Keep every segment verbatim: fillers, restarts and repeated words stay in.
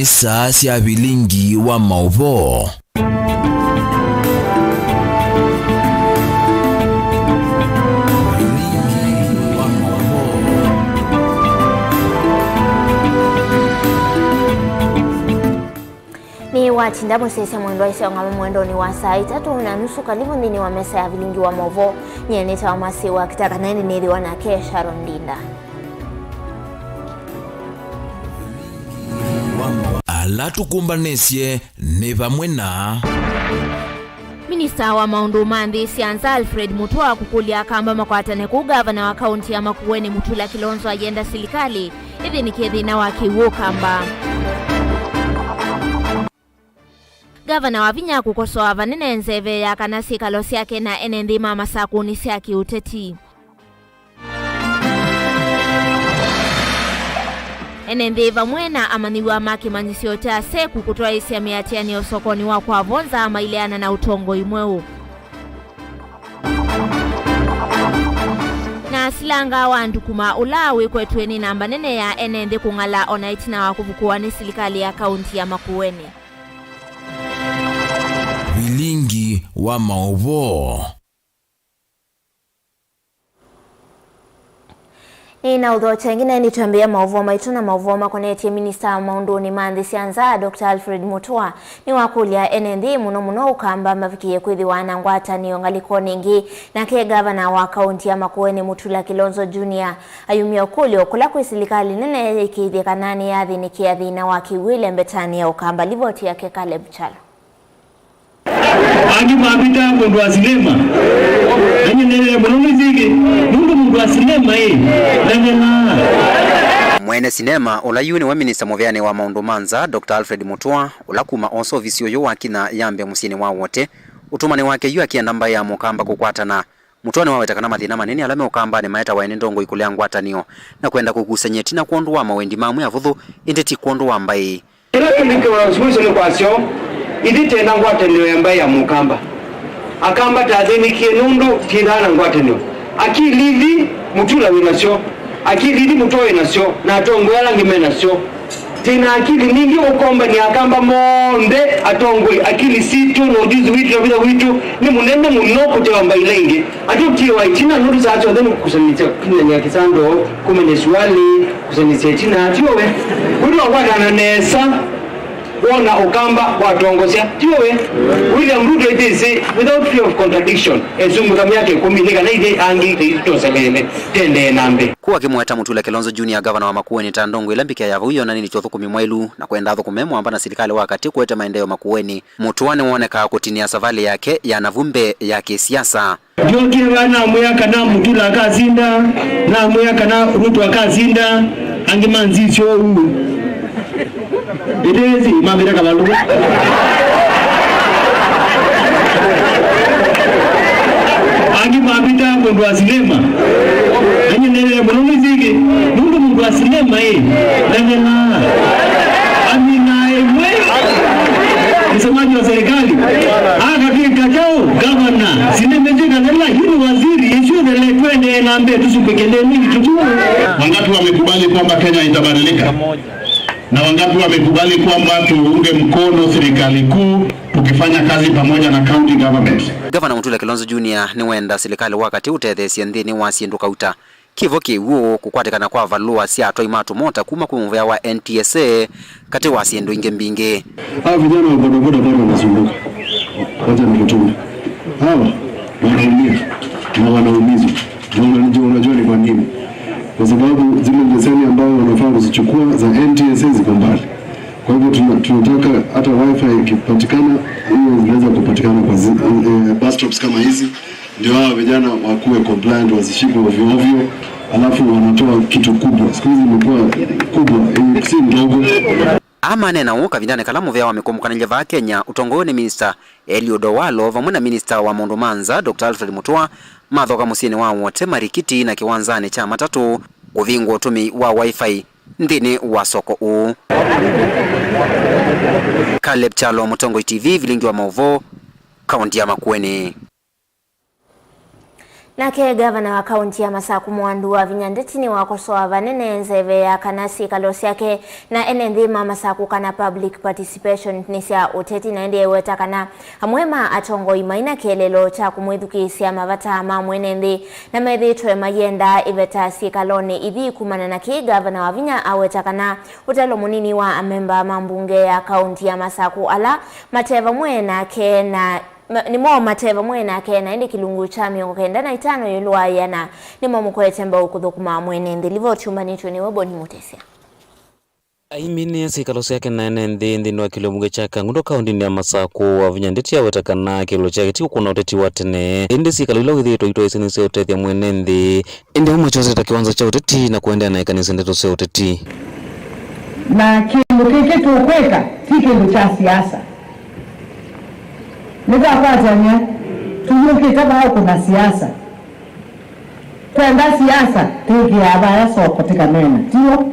Nĩ saa sya vilingi wa maũvoo. Vilingi wa maũvoo. Nĩ watinda mũsyaĩĩsya mwendwa ĩseũngama mwendonĩ wa saa itatũ na nusu. Kalivu nthĩnĩ wa mesa ya vilingi wa maũvoo. Nyie nĩtawa Masi wa Kitaka, na ĩndĩ nĩthĩwa nake Sharon Ndinda. Ala tũkũmbanĩsye nĩ vamwe na. Minista wa maũndũ ma nthĩ sya nza Alfred Mutua kũkũlya Akamba makwatane kũu ngavana wa kaunti ya Makueni Mutula Kilonzo ayenda silikalĩ ĩthĩnĩkĩe thĩna wa kĩw'ũ Ũkamba. Ngavana Wavinya kũkosoa vanene nzeve ya kana syĩkalo syake na ene nthĩ ma masakũnĩ sya kĩũteti. Ene nthĩ vamwe na amanyĩw'a ma kĩmanyĩsyo kya seku kũtwaĩĩsya mĩatĩanĩo sokonĩ wa kwa Vonza maileana na ũtongoi mweũ. Na silanga wa Ndukuma ũla wĩkwetw'e nĩ namba nene ya ene nthĩ kũng'ala o na ĩtina wa kũvukũwa nĩ silikalĩ ya kaunti ya Makueni. Vilingi wa maũvoo. Nĩ na ũthokya ĩngĩ na ĩndĩ twambĩĩa maũvoo maitũ na maũvoo makonetye minista wa maũndũnĩ ma nthĩ sya nza, Doctor Alfred Mutua, nĩwakũlya ene nthĩ mũno mũno Ũkamba mavikĩe kwĩthĩwa na ngwatanĩo ngalĩkonĩ ĩngĩ. Nake ngavana wa kaunti ya Makueni Mutula Kilonzo Junior ayumya ũkũlyo kũla kwĩ silikalĩ nene yĩkĩĩthye kana nĩyathĩnĩkĩa thĩna wa kĩw'ũ ĩlembetanĩ ya Ũkamba. Livoti yake Caleb Chalo. Angĩ mambĩtaa mũndũ wa sinema. Nanyie nĩlile mũno nĩsĩkĩ, nũndũ mũndũ wa sinema ĩ, nanyelaa. Mwene sinema, ũla yu nĩwe minista mũveanĩ wa maũndũ ma nza, Doctor Alfred Mutua, ũla kuma osa ovisi ũyũ wakinya yambe mũsyĩnĩ wa Wote, ũtũmanĩ wake yu akĩenda mbaĩ ya Mũkamba kũkwatana. Mutua nĩwaweta kana mathĩna manene ala me Ũkambanĩ maetawa nĩ ndongoi kũlea ngwatanĩo na kwenda kũkusany'a ĩtina kwondũ wa mawendi ma amwe avũthũ, ĩndĩ ti kwondũ wa mbaĩ. Ĩla tũlikĩwa solution kwasyo, ithyĩ twĩ na ngwatanĩo ya mbaĩ ya Mũkamba. Akamba twathĩnĩkie nũndũ twĩthaa na ngwatanĩo. Akili ithi Mutula wĩ nasyo, akili ithi Mutua wĩ nasyo, na atongoi ala angĩ me nasyo. Twĩ na akili ningĩ ũkombany'a Akamba monthe, atongoi, akili sitũ, na ũjuzi witũ, na vitha witũ nĩ mũnene mũno kũtewa mbaĩ ila ingĩ. Atũtiĩwa ĩtina nũndũ saa syonthe nĩ kũkusanĩsya kũmenya kĩsando, kũmenya suali, kũkusanĩsya ĩtina, tiũwe? Wĩtũ wakwatana nesa, wona Ũkamba watongosya, tiũwe? William Ruto ĩtĩsĩ without fear of contradiction, esumbuka myaka ĩkũmi, nĩ kana ithyĩ angĩ tũtosa mbee, tendee na mbee. Kũu akĩmweta Mutula Kilonzo Junior, ngavana wa Makueni, ta ndongoi ĩla mbĩkĩa ya vau yonanĩtye ũthũkũmi mwaĩlu na kwenda athũkũme mwamba na silikalĩ wa katĩ kũete maendeeo Makueni. Mutua nĩwonekaa kũtinĩa savalĩ yake ya navu mbee ya kĩsiasa. Ndyokie vaa namwĩa kana Mutula akasinda, namwĩa kana Ruto akasinda, angĩ manzisyo ũu. Ĩtĩĩsĩ, mambĩte kavalũku. Angĩ mambĩta mũndũ wa sinema. Nanyie nĩlile mũno nĩsĩkĩ, nũndũ mũndũ wa sinema ĩ, nanyelaa. Amina ĩmwe. Msemaji wa serikali. Akatwĩka kyaũ, gavana. Sinema ĩtĩkathela, yu nĩ waziri, ĩsyũthele, twendee na mbee, tũsumbĩke nthĩ itũ tu. Wangapi wamekubali kwamba Kenya itabadilika? Na wangapi wamekubali kwamba tuunge mkono serikali kuu tukifanya kazi pamoja na county government? Ngavana Mutula Kilonzo Junior nĩwenda silikalĩ wa katĩ ũtetheesye nthĩnĩ wa syĩndũ kauta, kĩvo kĩw'ũ, kũkwatĩkana kwa valũa sya atwai ma tũmota kuma kwĩ mũvea wa N T S A, katĩ wa syĩndũ ingĩ mbingĩ. Hawa vijana wa bodaboda bado wanasumbuka. Wacha nikutume. Hawa wanaumia na wanaumizwa. Na unajua, unajua ni kwa nini? Kwa sababu zile leseni ambazo wanafaa kuzichukua za N T S A ziko mbali. Kwa hivyo tuna-, tunataka hata wifi ikipatikana, hiyo zinaweza kupatikana kwa zi-, eh, bus stops kama hizi, ndio hawa vijana wakuwe compliant, wasishikwe ovyo ovyo, alafu wanatoa kitu kubwa. Siku hizi imekuwa kubwa, eh, si ndogo. Aa maneena ũu kavindanĩ kala mũvea wa mĩkũmbũkanĩlye vaa Kenya ũtongoew'e nĩ minista Eliud Owalo vamwe na minista wa maũndũ ma nza, Doctor Alfred Mutua, mathoka mũsyĩnĩ wa Wote Marikiti na kĩwanzanĩ kya matatũ kũvingũa ũtũmĩi wa Wi-Fi nthĩnĩ wa soko ũũ. Caleb Kyalo, Mũtongoi T V, vilingi wa maũvoo, kaunti ya Makueni. Nake ngavana wa kaunti ya Masaku Mwandu Wavinya Ndeti nĩwakosoa vanene nzeve ya kana syĩkalo syake na ene nthĩ ma Masaku kana public participation nĩ sya ũteti, na ĩndĩ eweta kana amwe ma atongoi maina kĩeleelo kya kũmwĩthukĩĩsya mavata ma mwene nthĩ na methĩĩtwe mayenda ĩveta syĩkalonĩ ithi. Kumana na kĩĩ, ngavana Wavinya aweta kana ũtalo mũnini wa amemba ma mbunge ya kaunti ya Masaku ala mate vamwe nake na ma- nĩmo mate vamwe nake, na ĩndĩ kĩlungu kya mĩongo kenda na itano ĩũlũ wa ĩana nĩmo mũkwete mbau kũthũkũma mwene nthĩ. Livoti yũmbanĩtw'e nĩwe Boni Mũtesya. Aiminĩe syĩkalo syake na ene nthĩ nthĩnĩ wa kĩlio mbunge kya Kangundo kaũntĩnĩ ya Masaku, Wavinya Ndeti aweta kana kĩlio kyake ti kũkũna ũteti wa tene, ĩndĩ syĩkalo ila wĩthĩĩtwe itwaĩsye nĩ sya ũtethya mwene nthĩ. Ĩndĩ amwe kyose ta kĩwanza kya ũteti na kũendeea na ĩkanĩsya ndeto sya ũteti. Na kĩndũ kĩkĩ tũkwĩka ti kĩndũ kya siasa. Nĩtwakwatany'a, tũyũkĩte vaa kũna siasa. Twenda siasa, twĩkĩaa vaya soko tĩkanena, tiw'o?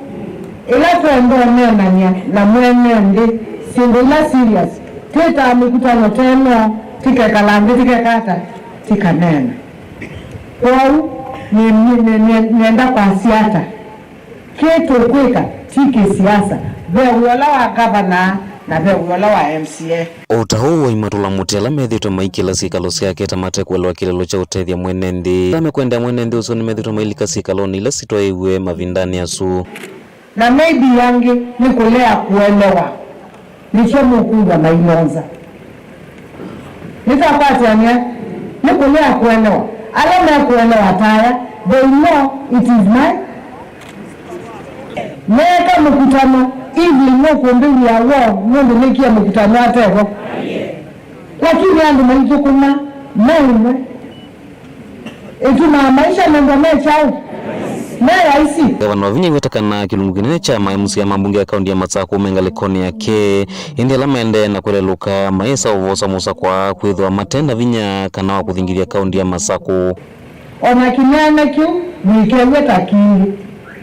Ĩla twenda ũneenany'a na mwene nthĩ syĩndũ ila serious, twĩtaa mĩkutano teno, tĩkekala nthĩ, tĩkeka ata, tĩkaneena. Kwoou, nĩ- nĩ- nĩ- nĩ- nĩenda kwasya ata? Kĩ tũkwĩka ti kĩsiasa. Ve wĩa ũla wa ngavana na ve wĩa ũla wa M C A. O ta ũu, waima tũla mũtĩ ala methĩĩtwe maikĩla syĩkalo syake ta mate kũelewa kĩeleelo kya ũtethya mwene nthĩ. Ala mekwendea mwene nthĩ ũsu nĩmethĩĩtwe mailika syĩkalonĩ ila sitwaĩiw'e mavindanĩ asu. Na maybe angĩ nĩ kũlea kũelewa. Nĩkyo mũkwĩw'a mailonza. Nĩtakwatany'a, nĩ kũlea kũelewa. Ala mekũelewa ta aya, they know it is my. Meeka mũkutano, evening nũkũmbĩw'a woo, nũndũ nĩkie mũkutano atevo. Lakini andũ maithũkũma, maimwe. Ĩtumaa maisha mendwa me kyaũ? Me laisi. Ngavana Wavinya aiweta kana kĩlungu kĩnene kya ma M C A ma mbunge ya kaunti ya Masaku me ngalĩkonĩ yake, ĩndĩ ala maendee na kwelelũka mayĩsa ũvosa mũsakwa kwĩthĩwa mate na vinya kana wa kũthingithya kaunti ya Masaku. O na kĩneena kĩu nĩkew'e ta kĩngĩ,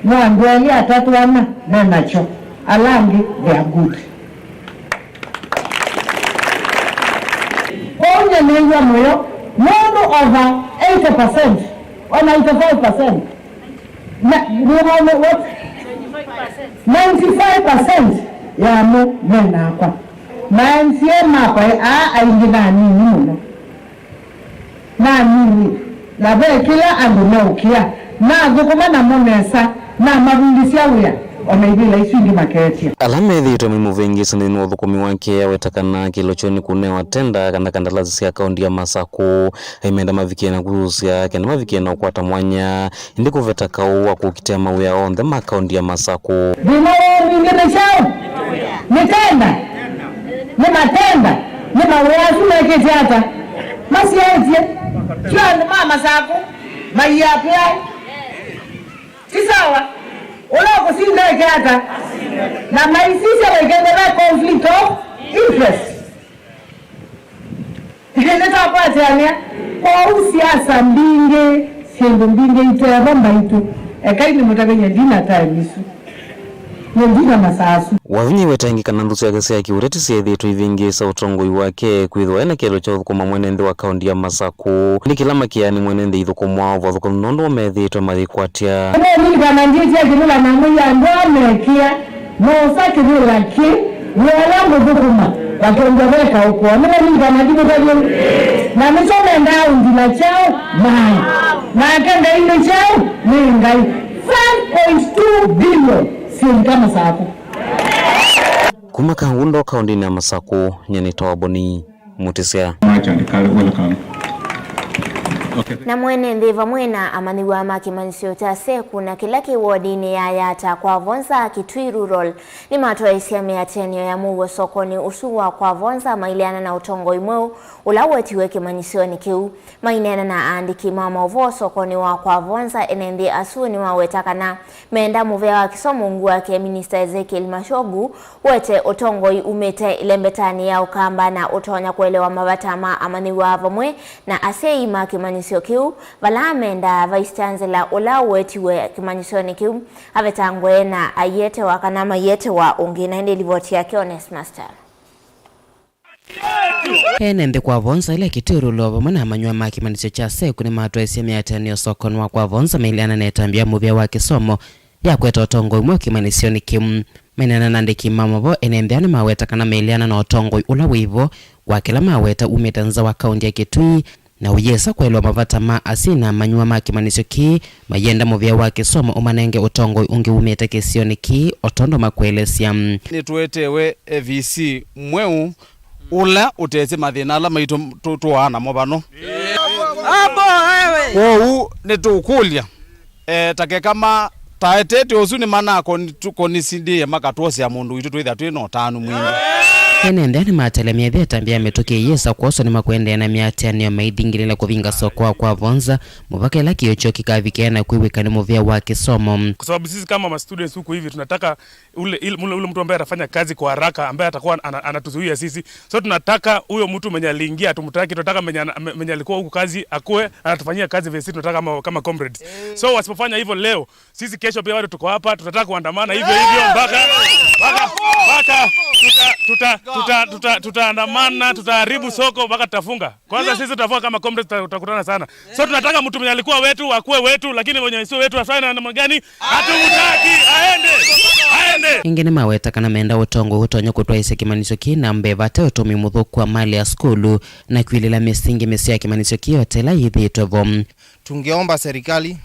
no andũ elĩ atatũ ana me nakyo, ala angĩ they are good. Kwoou nyie nĩĩw'a mũyo nũndũ over eighty percent, o ninety-five percent, na, nĩwona what? Ninety-five percent yamo me nakwa. Ma M C A makwa aa aingĩ na anini mũno. Na anini, na ve kĩla andũ meũkĩa, nathũkũma namo nesa, namavindisya wĩa, o na ivĩla isu ingĩ makeetya. Ala methĩĩtwe maimũvĩngĩĩsya nthĩnĩ wa ũthũkũmi wake, aweta kana kĩlo kyoo nĩ kũnewa tenda kana kandalasi sya kaunti ya Masaku, aimenda mavikie na kũsũsya kenda mavikie na ũkwata mwanya, ĩndĩ kũveta kaũ wa kũkitĩa mawĩa onthe ma kaunti ya Masaku. Thĩna woo mwingĩ nĩ kyaũ? Nĩ tenda? Nĩ matenda? Nĩ mawĩa asu mekĩte ata? Masyaĩtye. Ti andũ ma Masaku maiapply. Ti sawa. Ũla ũkũsinda eke ata? Na maisisya vaikethĩwa conflict of interest. Nĩtwakwatĩanĩa. Kwoou siasa mbingĩ, syĩndũ mbingĩ itevo mbaitũ. Ekai nĩmũtavĩny'e ndina time isu. Nĩ ndina masaa asu. Wavinya aiweta ĩngĩ kana nthũ syake sya kĩũteti syeethĩĩtwe ivĩngĩĩsa ũtongoi wake, kwĩthĩwa ena kĩeleelo kya ũthũkũma mwene nthĩ wa kaunti ya Masaku. Nĩ kĩla makĩaa nĩ mwene nthĩ ithũkũmwa ũvathũkanu nũndũ wa methĩĩtwe mayĩkwatya. Nĩnĩlikana ndyĩtya kĩvĩla na mwĩia andũ aa mekĩa. Noosa kĩvĩla kĩ, wĩa ũla ngũthũkũma, vakendwa veka ũkũa. Nĩmũlingana ndimũtavye? Na nĩkyo mendaa ũndila kyaũ? Maĩ. Nake Ngai nĩ kyaũ? Nĩ Ngai. Five point two billion syĩlika Masaku. Kuma Kangundo, kaũndĩnĩ ya Masaku, nyie nĩtawa Boni Mũtĩsya. Merchant, kale, welcome. Okay. Na mwene nthĩ vamwe na amanyĩw'a ma kĩmanyĩsyo kya seku na kĩla kĩ wodinĩ ya Yata kwa Vonza, Kitui Rural, nĩmatwaĩsye mĩatĩanĩo ya mũuo sokonĩ ũsu wa kwa Vonza maileana na ũtongoi mweũ ũla wetiwe kĩmanyĩsyonĩ kĩu. Maineena na aandĩki ma maũvoo sokonĩ wa kwa Vonza, ene nthĩ asu nĩmaweta kana meenda mũvea wa kĩsomo ungu wake Minista Ezekiel Machogu wete ũtongoi umĩte ĩlembetanĩ ya Ũkamba na ũtonya kũelewa mavata ma amanyĩw'a vamwe na asyai ma kĩmanyĩsyo kĩu, vala amendaa Vice Chancellor ũla ũwetiwe kĩmanyĩsyonĩ kĩu avetangwe na aietewa kana maietewa ũngĩ. Na ĩndĩ livoti yake Onesmus Tala. Ene nthĩ kwa Vonza ĩla Kitui Rural vamwe na amanyĩw'a ma kĩmanyĩsyo kya SEKU nĩmatwaisye mĩatĩanĩo sokonĩ wa kwa Vonza mailiana na ĩtambya ya mũvĩa wa kĩsomo ya kweta ũtongoi mweũ kĩmanyĩsyonĩ kĩu. Maineena na andĩki ma maũvoo, ene nthĩ aa nĩmaweta kana mailiana na ũtongoi ũla wĩvo kwa kĩla maweta umĩte nza wa kaunti ya Kitui, na ũyĩsa kũelewa mavata ma asyai na amanyĩw'a ma kĩmanyĩsyo kĩĩ, mayenda mũvĩa wa kĩsomo ũmanenge ũtongoi ũngĩ umĩte kĩsionĩ kĩĩ, o tondũ makũelesya. Nĩtũetewe A V C mweũ ũla ũtesĩ mathĩna ala maitũ tũ- tũaa namo vano. Hapo wewe. Kwoou nĩtũkũlya, eh, ta keka ma taetete ũsu nĩmanakoni- tũkonisindĩe makatwosea mũndũ witũ twĩthĩa twĩ na ũtanu mwingĩ. Ene nthĩ aa nĩmatelemya ĩthe ĩtambya ya mĩtũkĩ ĩyĩsa kwoswa nĩmakũendeea na mĩatĩanĩo maithingĩlĩla kũvinga soko wa kwa Vonza, mũvaka ĩla kĩo kyoo kĩkavikĩa na kwĩw'ĩka nĩ mũvĩa wa kĩsomo. Kwa sababu sisi kama ma students huku hivi tunataka ule, ile- ule, ule mtu ambaye atafanya kazi kwa haraka, ambaye atakuwa ana- anatuzuia sisi. So tunataka huyo mtu mwenye aliingia, tumtaki, tunataka mwenye ana- me- mwenye alikuwa huku kazi akuwe anatufanyia kazi vile sisi tunataka kama, kama comrades. So wasipofanya hivyo leo, sisi kesho pia bado tuko hapa, tutataka kuandamana hivyo hivyo mpaka mpaka mpaka tuta- tuta- tuta- tuta- tutaandamana, tutaharibu soko mpaka tutafunga. Kwanza sisi tutafunga kama comrades, tuta- tutakutana sana. So tunataka mtu mwenye alikuwa wetu akuwe wetu, lakini mwenye sio wetu afanye namna gani? Hatumtaki, aende, aende. Ĩngĩ nĩmaweta kana menda ũtongoi ũtonya kũtwaĩsya kĩmanyĩsyo kĩĩ na mbee vate ũtũmĩi mũthũku wa malĩ ya sukulu na kwilĩla mĩsingi mĩseo ya kĩmanyĩsyo kĩĩ o ta ĩla yĩthĩĩtwe vo. Tungeomba serikali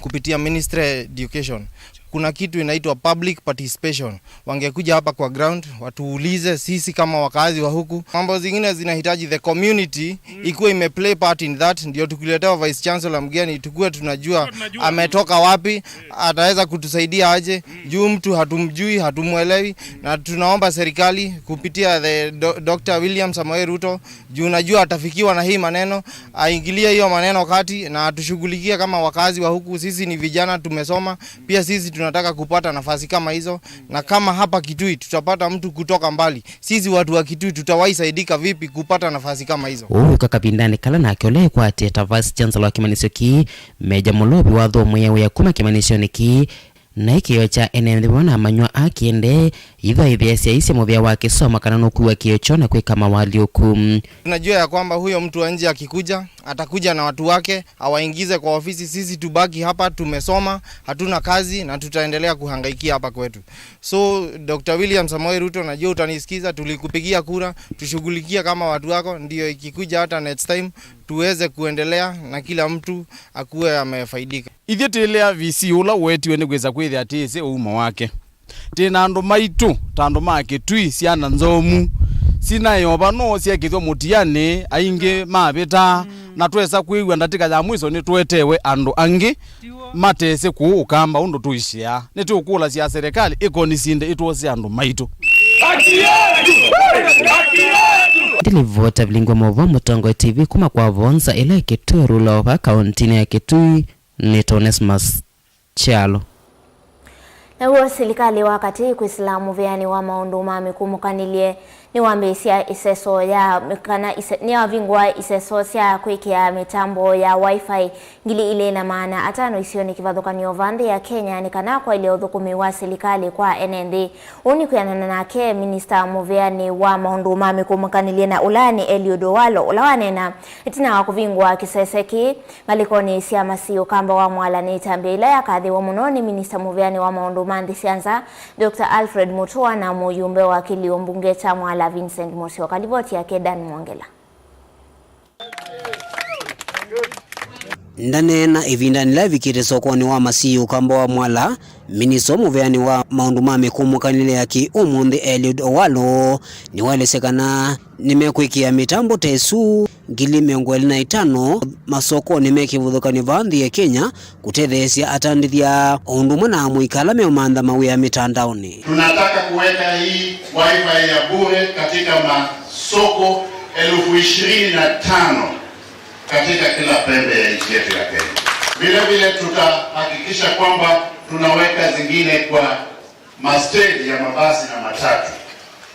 kupitia Ministry ya Education, kuna kitu inaitwa public participation. Wangekuja hapa kwa ground, watuulize sisi kama wakazi wa huku. Mambo zingine zinahitaji the community ikuwe imeplay part in that, ndio tukiletewa vice chancellor mgeni, tukuwe tunajua ametoka wapi, ataweza kutusaidia aje, juu mtu hatumjui, hatumwelewi, na tunaomba serikali kupitia the do- Doctor William Samoei Ruto, juu najua atafikiwa na hii maneno, aingilie hiyo maneno kati na atushughulikie kama wakazi wa huku. Sisi ni vijana, tumesoma, pia sisi tunataka kupata nafasi kama hizo, na kama hapa Kitui tutapata mtu kutoka mbali, sisi watu wa Kitui tutawahi saidika vipi kupata nafasi kama hizo? Ũu wĩka kavindanĩ kala nake ũla ĩkwatĩe ta Vice Chancellor wa kĩmanyĩsyo kĩĩ, Meja Mũlovi wathũmũie wĩa kuma kĩmanyĩsyonĩ kĩĩ, na ĩkĩo kya ene nthĩ vamwe na amanywa a kĩende, itho ithea syaisye mũvĩa wa kĩsomo kana nũkuwa kĩo kyoo na kwĩka mawalyũku. Tunajua ya kwamba huyo mtu wa nje akikuja, atakuja na watu wake, awaingize kwa ofisi, sisi tubaki hapa, tumesoma, hatuna kazi na tutaendelea kuhangaikia hapa kwetu. So Doctor William Samoei Ruto, najua utanisikiza, tulikupigia kura, tushughulikie kama watu wako, ndio ikikuja hata next time tuweze kuendelea na kila mtu akuwe amefaidika. Ithyĩ twĩlea V C ũla ũetiwe nĩ kwĩsa kwĩthĩa twĩsĩ ũumo wake. Twĩ na andũ maitũ, ta andũ ma Kĩtui, syana nzomu, sinaĩ o vano syekĩthw'a mũtianĩ, aingĩ mavĩta, na twesa kwĩw'a ndatĩka ya mwiso nĩtũetewe andũ angĩ matesĩ kũũ Ũkamba ũndũ tũisyaa. Nĩtũkũlasya serikali ĩkonisinde ĩtwose andũ maitũ. Ndilivota vilingwa maũvoo Mũtongoi T V kuma kwa Vonza ĩla ĩkĩtũrũla ova kaũntinĩ ya Kĩtui nĩ Onesmus Kyalo. Naw'o silikalĩ wa katĩ kwĩsĩla mũvĩanĩ wa maũndũ ma mĩkũmũkanĩlye nĩwambĩĩsya ĩseso ya kana ise- nĩyavingũa iseso sya kwĩkĩa mĩtambo ya Wi-Fi ngili ilĩ na maana atano isionĩ kĩvathũkany'o va nthĩ ya Kenya nĩ kana kwaĩlya ũthũkũmi wa silikalĩ kwa ene nthĩ. Ũu nĩ kwĩanana nake minista mũvĩanĩ wa maũndũ ma mĩkũmũkanĩlye na ũlaanĩ Eliud Owalo, ũla waneena ĩtina wa kũvingũa kĩsese kĩĩ ngalĩkonĩ sya Masii Ũkamba wa Mwala nĩ ĩtambya ĩla yakathĩĩwa mũno nĩ minista mũvĩanĩ wa maũndũ ma nthĩ sya nza, Doctor Alfred Mutua, na mũyumbe wa kĩlio mbunge kya Mwala, Vincent Musyoka. Livoti yake Dan Mwongela. Ndaneena ĩvindanĩ yĩla ĩvikĩte sokonĩ wa Masii Ũkamba wa Mwala, minista mũvĩanĩ wa maũndũ ma mĩkũmũkanĩle ya kĩ-ũmũnthĩ Eliud Owalo nĩwaelesya kana nĩmekwĩkĩa mĩtambo ta ĩsu ngili mĩongo ĩlĩ na itano masokonĩ me kĩvathũkany'o vaa nthĩ ya Kenya kũtetheesya atandĩthya o ũndũ ũmwe na amũika ala meũmantha mawĩa mĩtandaonĩ. Tunataka kuweka hii Wi-Fi ya bure katika masoko elfu ishirini na tano katika kila pembe ya nchi yetu ya Kenya. Vile vile tutahakikisha kwamba tunaweka zingine kwa masteji ya mabasi na matatu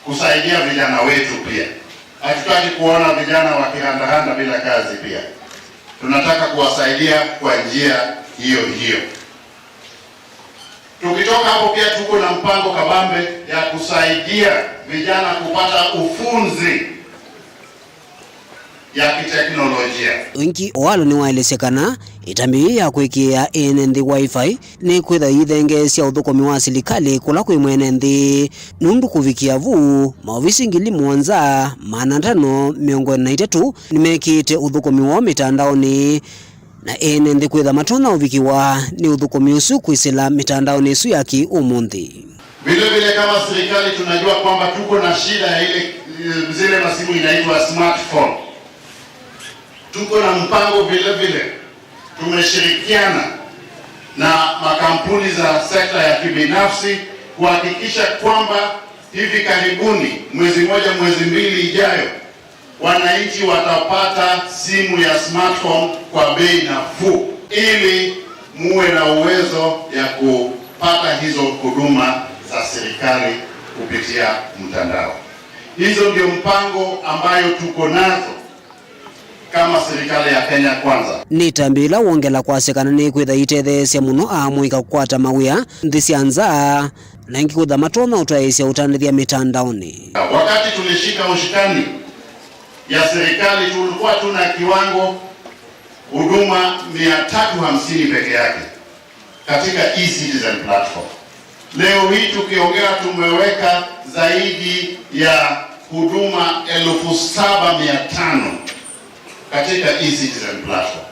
kusaidia vijana wetu pia. Hatutaki kuona vijana wakirandaranda bila kazi pia. Tunataka kuwasaidia kwa njia hiyo hiyo. Tukitoka hapo pia tuko na mpango kabambe ya kusaidia vijana kupata ufunzi ya kiteknolojia. Wingi Owalo nĩwaelesya kana ĩtambya yĩĩ ya kwĩkĩĩa ene nthĩ Wi-Fi nĩkwĩtha yĩthengeesya ũthũkũmi wa silikalĩ kũla kwĩ mwene nthĩ, nũndũ kũvikĩa vu, maovisi ngili mũonza, maana atano, mĩongo ĩna na itatũ nĩmekĩĩte ũthũkũmi woo mĩtandaonĩ, na ene nthĩ kwĩtha matonya ũvikĩwa nĩ ũthũkũmi ũsu kwĩsĩla mĩtandaonĩ ĩsu ya kĩ-ũmũnthĩ. Vile vile, kama serikali, tunajua kwamba tuko na shida ya ile, zile masimu inaitwa smartphone. Tuko na mpango vile vile, tumeshirikiana na makampuni za sekta ya kibinafsi kuhakikisha kwamba hivi karibuni, mwezi moja, mwezi mbili ijayo, wananchi watapata simu ya smartphone kwa bei nafuu, ili muwe na uwezo ya kupata hizo huduma za serikali kupitia mtandao. Hizo ndio mpango ambayo tuko nazo kama serikali ya Kenya Kwanza. Nĩ ĩtambya yĩla wongela kwasya kana nĩkwĩtha yĩtetheesya mũno aamũika kũkwata mawĩa nthĩ sya nza, na ĩngĩ kwĩtha matonya ũtwaĩĩsya ũtandĩthya mĩtandaonĩ. Wakati tulishika ushukani ya serikali, tulikuwa tuna kiwango huduma mia tatu hamsini peke yake katika e-citizen platform. Leo hii tukiongea, tumeweka zaidi ya huduma elfu saba mia tano katika e-citizen platform.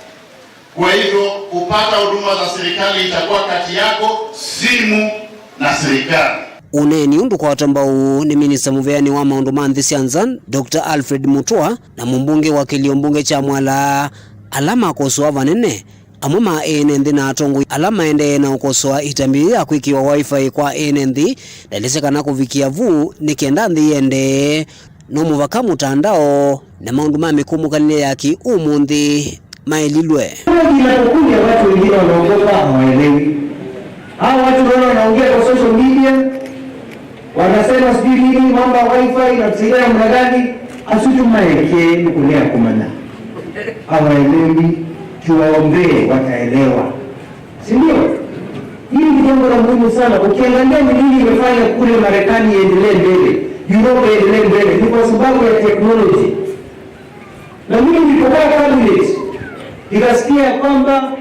Kwa hivyo, kupata huduma za serikali itakuwa kati yako, simu, na serikali. Ũneeni ũũ ndũkwatwa mbau nĩ minista mũveanĩ wa maũndũ ma nthĩ sya nza, Doctor Alfred Mutua, na mũmbunge wa kĩlio mbunge kya Mwala, ala makosoa vanene amwe ma ene nthĩ na atongoi ala maendee na ũkosoa ĩtambya yĩĩ ya kwĩkĩwa Wi-Fi kwa ene nthĩ, ndaelesya kana kũvikĩa vu nĩ kenda nthĩ ĩendee, no mũvaka mũtandao na maũndũ ma mĩkũmũkanĩlya ya kĩ-ũmũnthĩ maĩlilwe. Kama inapokuja watu wengine wanaogopa, hawaelewi. Hao watu unaona wanaongea kwa social media, wanasema sijui nini, mambo ya Wi-Fi inatusaidia namna gani, asu tũmaekee nĩ kũlea kũmanya. Hawaelewi, tuwaombee, wataelewa. Si ndio? Hili ni jambo la muhimu sana. Ukiangalia ni nini imefanya kule Marekani iendelee mbele, Europa iendelee mbele, ni kwa sababu ya technology. Na mimi nilipokaa cabinet, nikasikia ya kwamba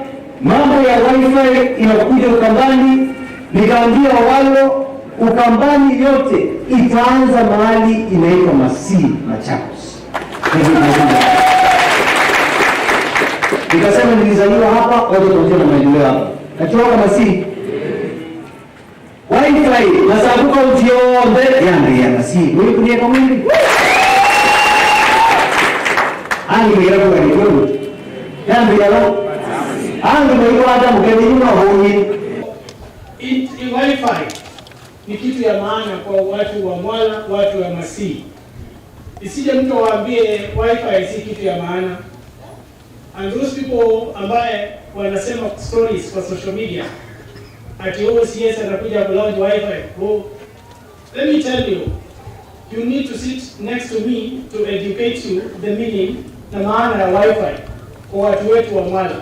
mambo ya Wi-Fi inakuja Ukambani, nikaambia Owalo, Ukambani yote itaanza mahali inaitwa Masii, Machakos. Nikasema nilizaliwa hapa, wacha tuanze na maendeleo hapa. Nachoka Masii. Wi-Fi, Masaku kaunti yonthe yambĩĩa Masii. Wĩkũnĩe kamwĩlĩ. Angĩ mĩira kuwa nĩ kwĩu. Yambĩĩa va? Angĩ maikwata mũkethĩnĩ mavũngĩ. It, Wi-Fi ni kitu ya maana kwa watu wa Mwala, watu wa Masii. Isije mtu awaambie Wi-Fi si kitu ya maana. And those people ambaye wanasema stories kwa social media ati oh, C S anakuja ku launch Wi-Fi. Oh, let me tell you, you need to sit next to me to educate you the meaning na maana ya Wi-Fi kwa watu wetu wa Mwala.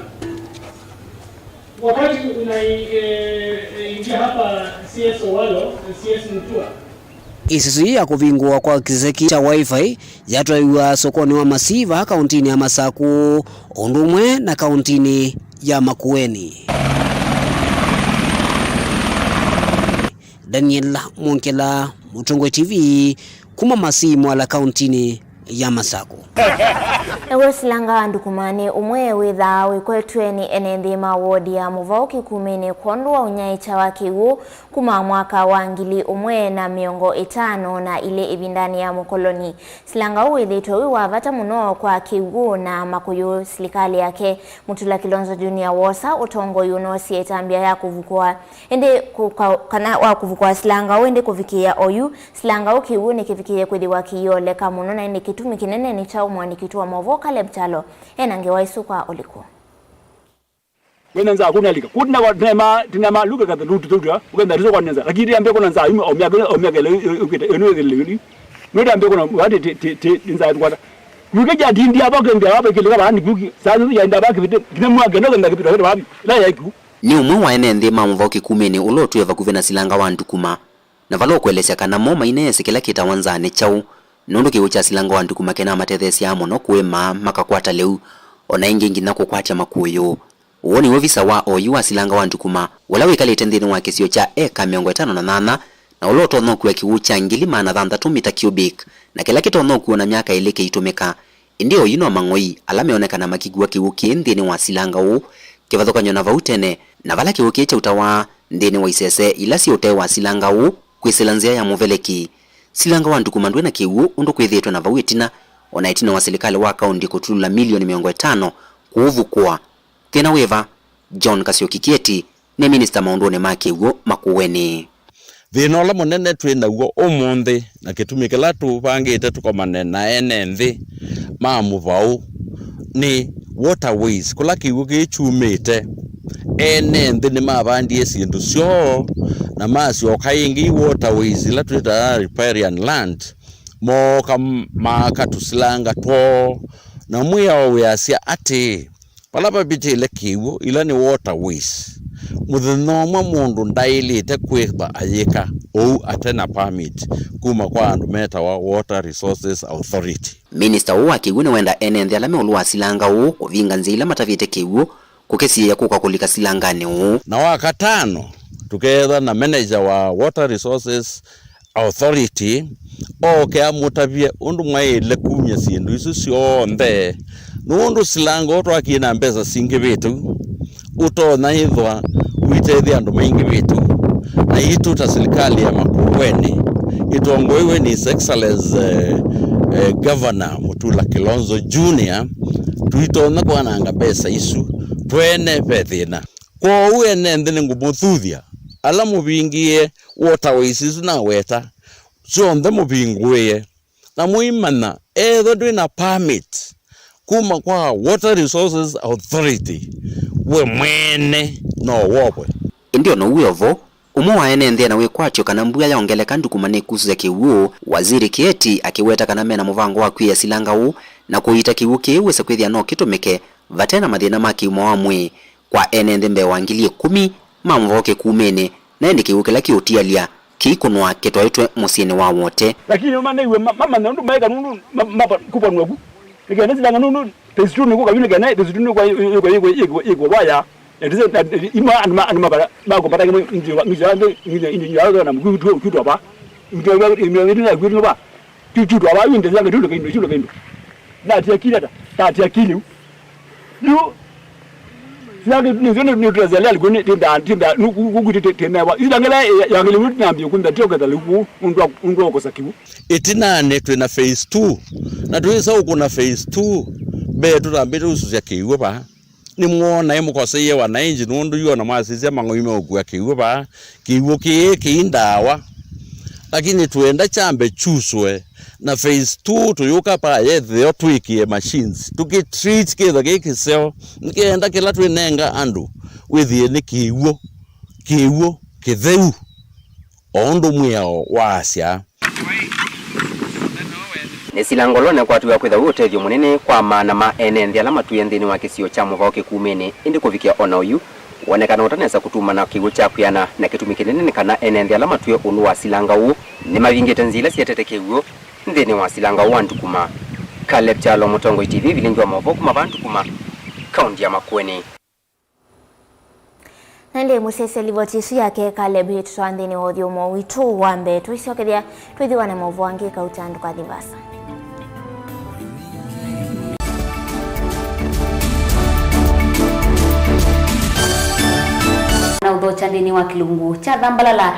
Wakati unaingia hapa C S Owalo, C S Mutua, Ĩsisũ yĩĩ ya kũvingũwa kwa kĩseki kya Wi-Fi yatwaiwa sokonĩ wa Masii vaa kauntinĩ ya Masaku, o ũndũ ũmwe na kauntinĩ ya Makueni. Daniel Mwongela, Mũtongoi T V, kuma Masii Mwala kauntinĩ ya Masaku. Naw'o silanga wa Ndukuma nĩ ũmwe wĩthaa wĩkwetw'e nĩ ene nthĩ ma wodi ya Mũvaũ Kĩkumĩnĩ kwondũ wa ũnyaĩĩkya wa kĩw'ũ kuma mwaka wa ngili ũmwe na mĩongo ĩtano na ilĩ ĩvindanĩ ya mũkoloni. Silanga ũũ wĩthĩĩtwe wĩ wa vata mũno kwa kĩw'ũ na makũyũ. Silikalĩ yake Mutula Kilonzo Junior woosa ũtongoi ũnoosie ĩtambya ya kũvukũa ĩndĩ kũka-, kana wa kũvukũa silanga ũũ, ĩndĩ kũvikĩĩa oyu, silanga ũũ kĩw'ũ nĩkĩvikĩĩe kwĩthĩwa kĩioleka mũno, na ĩndĩ kĩtumi kĩnene nĩ kyaũ? Mũandĩki witũ wa maũvoo Caleb Kyalo ena ngewa ĩsu kwa ũliku. Wena nzaa kunalika. Kutina kwa tinema, tinema luka kathe lutu tutu. Ukenda rizo kwa nza. Lakini ambia kuna nzaa ime omya kele omya kele ukite eno kele yuli. Ndio ambia kuna wati ti ti ti nzaa kwata. Kuke ja dindi aba kende aba kele kaba ni kuki. Sasa ya nda ba kipite. Kina mwa kendo kenda kipite kwa wapi? La ya ku. Nĩ ũmwe wa ene nthĩ ma Mũvaũ Kĩkumĩnĩ ũla ũtwĩe vakuvĩ na silanga wa Ndukuma, na vala ũkũelesya kana mo maineesĩ kĩla kĩtawa nzaa nĩ kyaũ, nũndũ kĩw'ũ kya silanga wa Ndukuma kĩnamatetheesyaa mũno kũĩma makakwata lĩu, o na ĩngĩ nginya kũkwatya makũyũ. Ũũ nĩw'o visa wa oyu wa silanga wa Ndukuma, ũla wĩkalĩte nthĩnĩ wa kĩsio kya eka mĩongo ĩtano na nyanya, na ũla ũtonya ũkua kĩw'ũ kya ngili maana thanthatũ mita cubic, na kĩla kĩtonya ũkuwa na myaka ĩlĩ kĩitũmĩka. Ĩndĩ oyu no mang'oi ala meonekana makĩkua kĩw'ũ kĩĩ nthĩnĩ wa silanga ũũ, kĩvathũkany'o na vau tene, na vala kĩw'ũ kĩĩ kyautawa nthĩnĩ wa isese ila syĩ ũtee wa silanga ũũ kwĩsĩla nzĩa ya mũveleki. Silanga wa Ndukuma ndwĩ na kĩw'ũ ũndũ kwĩthĩĩtwe na vau ĩtina, o na ĩtina wa silikalĩ wa kaũnti kũtulula milioni mĩongo ĩtano kũũvukũa. Thĩna wĩva? John Kasyoki Kieti nĩ minista maũndũnĩ ma kĩw'ũ Makueni. Thĩna ũla mũnene twĩ naw'o ũmũnthĩ na kĩtumi kĩla tũvangĩte tũkomane na ene nthĩ ma mũvaũ nĩ waterways, kũla kĩw'ũ kĩĩ kyumĩte. Ene nthĩ nĩmavandie syĩndũ syoo na masyoka ĩngĩ i waterways ila twĩtaa riparian land, mooka maaka tũsilanga twoo, na mwĩao wĩasya atĩĩ, vala vavĩtĩle kĩw'ũ, ila nĩ waterways. Mũthenya ũmwe mũndũ ndaĩlĩte kwĩthwa ayĩka ũu ate na permit kuma kwa andũ metawa Water Resources Authority. Minista ũũ wa kĩw'ũ nĩwenda ene nthĩ ala me ũlũ wa silanga ũũ kũvinga nzĩa ila matavĩte kĩw'ũ kũkĩsiĩĩa kũka kũlika silanganĩ ũũ. Na wa katano, tũkeetha na manager wa Water Resources Authority oke amũtavye ũndũ mwaĩle kumya syĩndũ isu syonthe, nũndũ silanga ũũ twakie na mbesa singĩvĩte u, ũtonya ĩthwa ũitethya andũ maingĩvĩte u. Na itũ ta silikalĩ ya Makueni, ĩtongoeiwe nĩ His Excellency, eh, eh, Governor Mutula Kilonzo Junior, tũitonya kwananga mbesa isu twene ve thĩna. Kwoou ene nthĩ nĩngũmũthuthya ala mũvingĩe waterways isu naweta, syonthe mũvingũĩe, na mũimanya ethwa ndwĩ na permit kuma kwa Water Resources Authority, we mwene no wovwe. Ĩndĩ o na ũu wĩ o vo, ũmwe wa ene nthĩ ena wĩkwatyo kana mbua yaongeleka Ndukuma nĩkusũsya kĩw'ũ, Waziri Kieti akĩweta kana mena mũvango wa kwĩĩa silanga ũũ na kũiita kĩw'ũ kĩĩ wĩse kwĩthĩa no kĩtũmĩke vate na mathĩna ma kĩũma wa mwĩĩ kwa ene nthĩ mbee wa ngili ĩkũmi ma mũvao kĩkumĩnĩ, na ĩndĩ kĩw'ũ kĩla kĩũtialya kĩikũnwa kĩtwaĩtwe mũsyĩnĩ wa Wote. Lakini nĩmaneiwe ma-, mamanya ũndũ maĩka nũndũ ma-, ma-, kũvanw'a ku. Nĩkenda silanga nũndũ phase two nĩkũka yu nĩkenda phase two nĩkwa yĩkwa yĩkwa yĩkwa yĩkwa waya. Na ndise, na, na, ima andũ ma, andũ mabala, makumbata kĩmwe nginya, nginya, nginya, nginya, nginya, na mkiutwa, kiutwa ba. Nginya, nginya, nginya, nginya, ba. Kiutwa ba, yu ndezanga, kiutwa kĩndũ, kiutwa kĩndũ. Na tia kile ta, ta tia kile. Yu, yu, yu, yu, yu, yu, tinda, tinda, nu, ku, ku, ku, ti, ti, ti, newa. Yu, yangela, yangela, yu, nambia, kunda, tio, kenda, luku, undwa, undwa, kosa kiu. Ĩtinanĩ twĩ na phase two. Na twĩsa ũkũna phase two, mbee tũtambĩte ũsusya kĩw'ũ ba. Nĩmwona ĩmũkoseie wananchi nũndũ yu ona mwasisya mang'oi meũkua kĩw'ũ vaa, kĩw'ũ kĩĩ kĩi ndawa. Lakini twenda kyambe kyusũe, na phase two tũyũka vaa yethĩo twĩkĩe machines, tũkĩ treat kĩtha kĩ kĩseo, nĩkenda kĩla twĩnenga andũ wĩthĩe nĩ kĩw'ũ, kĩw'ũ kĩtheu, o ũndũ mwĩao waasya. Nĩ silanga ũla ũnekwatĩw'a kwĩthwa wĩ ũtethyo mũnene kwa maana ma ene nthĩ ala matwĩe nthĩnĩ wa kĩsio kya mũvao kĩkumĩnĩ, ĩndĩ kũvikĩa o na oyu, wonekana ũtanesa kũtumana kĩw'ũ kya kwĩana, na kĩtumi kĩnene nĩ kana ene nthĩ ala matwĩe ũndũ wa silanga ũũ nĩmavingĩte nzĩa ila sietete kĩw'ũ nthĩnĩ wa silanga ũũ wa Ndukuma. Caleb Kyalo, Mũtongoi T V, vilingi wa maũvoo kuma vaa Ndukuma, kaũnti ya Makueni. Na ĩndĩ mũsyaĩĩsya livoti ĩsu yake Caleb ĩtũtwaa nthĩnĩ wa ũthyũmũo witũ wa mbee. Tũisyokethya, twĩthĩwa na maũvoo angĩ kauta ndũkathi vaasa. Na ũthokya nthĩnĩ wa kĩlungu kya thambalala.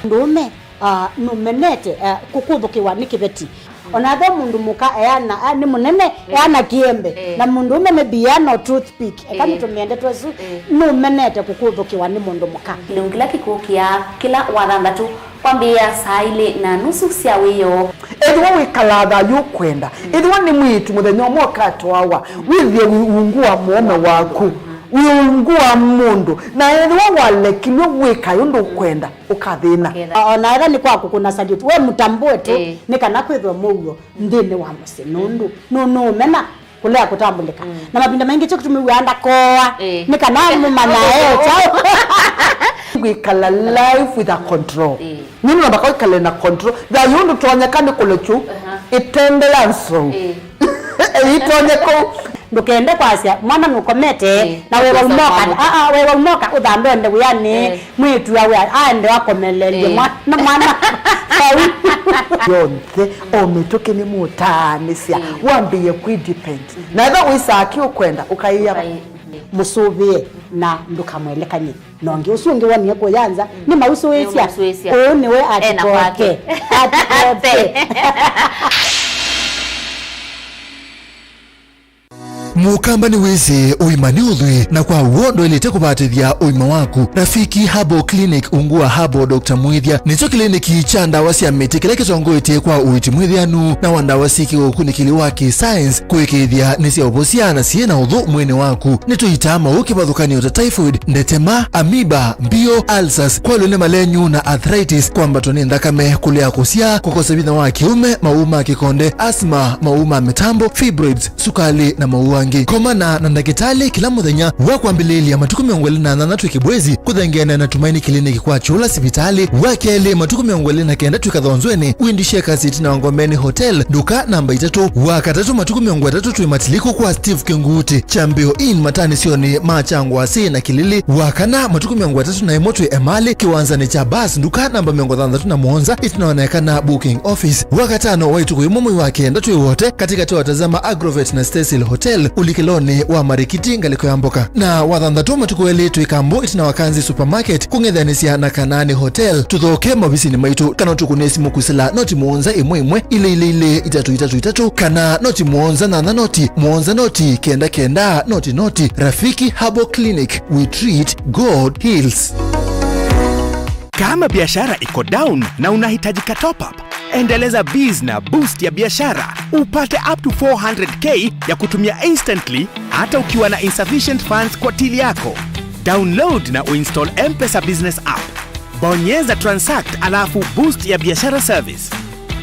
Mũndũũme, ah, nũmenete, ah, kũkũthũkĩwa nĩ kĩveti. Ona ve mũndũ mũka eana, ah, nĩ mũnene, eh, eana kĩembe. Eh. Na mũndũũme maybe eana o toothpick. Eka, eh, nĩtũmĩe ndeto ĩsu, eh, nũmenete kũkũthũkĩwa nĩ mũndũ mũka. Kĩlungu kĩla kĩkũkĩa kĩla wathanthatũ kwambĩĩa saa ilĩ na nusu sya wĩoo. Ethĩwa wĩkalaa thayũ ũkwenda, mm, ethĩwa nĩ mwĩĩtu mũthenya ũmwe ũkatwawa, mm, wĩthĩe wĩ ungu wa mũũme waku, mm, wĩ ungu wa mũndũ, na ethĩwa walekilw'e wĩkae ũndũ ũkwenda, ũkathĩna. Ũkethĩa. O na ethĩwa nĩ kwa kũkũna salute, we mũtambũe tu, ĩĩ, nĩ kana kwĩthwe mũuo nthĩnĩ wa mũsyĩ, nũndũ nũ-, nũũmena kũlea kũtambũlĩka. Mm. Na mavinda maingĩ kyo kĩtumi wĩaa ndakooa, ĩĩ, nĩ kana mũmanyae kyaũ. Kwĩkala life with a control. Ĩĩ. Nĩ namba kwĩkala na control. Thayũ ndũtonyeka nĩ kũlekyu. Aha. Ĩtembea nzou. Ĩĩ. Ĩitonyeka. Ndũkende kwasya mwana nũkomete. Ĩĩ. Na wewa umoka. Aa, wewa umoka ũthambe ende wĩanĩ. Ĩĩ. Mwĩĩtu awe aende akomelelye. Ĩĩ. Mwana, mwana. Vau. Yonthe o mĩtũkĩ nĩ mũtaanĩsya. Ĩĩ. Wambĩĩe kwĩ depend. Na ethĩwa wĩsaa kĩ ũkwenda ũkaĩa. Ũkaĩ-, ĩĩ. Mũsũvĩe na ndũkamwelekany'e. Na ũngĩ ũsu ũngĩ wonie kũya nza, nĩmausũĩsya. Nĩmausũĩsya. Ũũ nĩwe. Ena kwake. Atikoke. Atikoke. Mũkamba nĩwĩsĩ ũima nĩ ũthwii, na kwa w'o ndwaĩlĩte kũvatĩthya ũima waku. Rafiki Herbal Clinic ungu wa Herbal Doctor Mwĩthya nĩkyo kĩliniki kya ndawa sya mĩtĩ kĩla kĩtongoetye kwa ũiiti mwĩthĩanu na wa ndawa syĩ kĩũkunĩkĩli wa kĩ-science kũĩkĩĩthya nĩsyaũvosya na syĩ na ũthũ mwĩĩnĩ waku. Nĩtũitaa maũũ kĩvathũkany'o ta typhoid, ndetema, amoeba, mbio, ulcers, kwalw'a nĩ malenyu na arthritis, kwambatwa nĩ nthakame, kũlea kũsyaa, kũkosa vinya wa kĩũme, maũũ ma kĩkonde, asthma, maũũ ma mĩtambo, fibroids, sukalĩ na maũũ angĩ. Komana na ndakĩtalĩ kĩla mũthenya wa kwambĩlĩĩlya matukũ mĩongo ĩlĩ na nyanya twĩ Kĩbwezi, kũthengeana na Tumaini Clinic kwa Kyũla sivitalĩ, wa kelĩ matukũ mĩongo ĩlĩ na kenda twĩ Kathonzweni, Windy Shakers ĩtina wa Ngomeni Hotel, nduka namba itatũ, wa katatũ matukũ mĩongo ĩtatũ twĩ Matilikũ kwa Steve Kĩnguti, Kyambĩo Inn mataanĩsyonĩ ma Kyangwasĩ na Kĩlili, wa kana matukũ mĩongo ĩtatũ na ĩmwe twĩ Emali, kĩwanzanĩ kya bus, nduka namba mĩongo thanthatũ na mũonza, ĩtina wa Naekana booking office. Wa katano wa ĩtukũ yĩmwe mwei wa kenda twĩ Wote, katĩkatĩ wa Tazama Agrovet na Stacyl Hotel, ũlikĩlonĩ wa Marikiti, ngalĩko ya mboka. Na wa thanthatũ matukũ elĩ twĩ Kambo, ĩtina wa Kanzi Supermarket, kũng'ethanĩsya na Kanaani Hotel. Tũthoke maovisinĩ maitũ, kana ũtũkũnĩe simũ kwĩsĩla noti mũonza ĩmwe ĩmwe, ilĩ ilĩ ilĩ, itatũ itatũ itatũ, kana noti mũonza nyanya noti, mũonza noti, kenda kenda, noti noti. Rafiki Herbal Clinic, we treat, God heals. Kama biashara iko down na unahitaji ka top up, endeleza biz na boost ya biashara, upate up to four hundred K ya kutumia instantly hata ukiwa na insufficient funds kwa till yako. Download na uinstall M-Pesa Business App. Bonyeza transact alafu boost ya biashara service.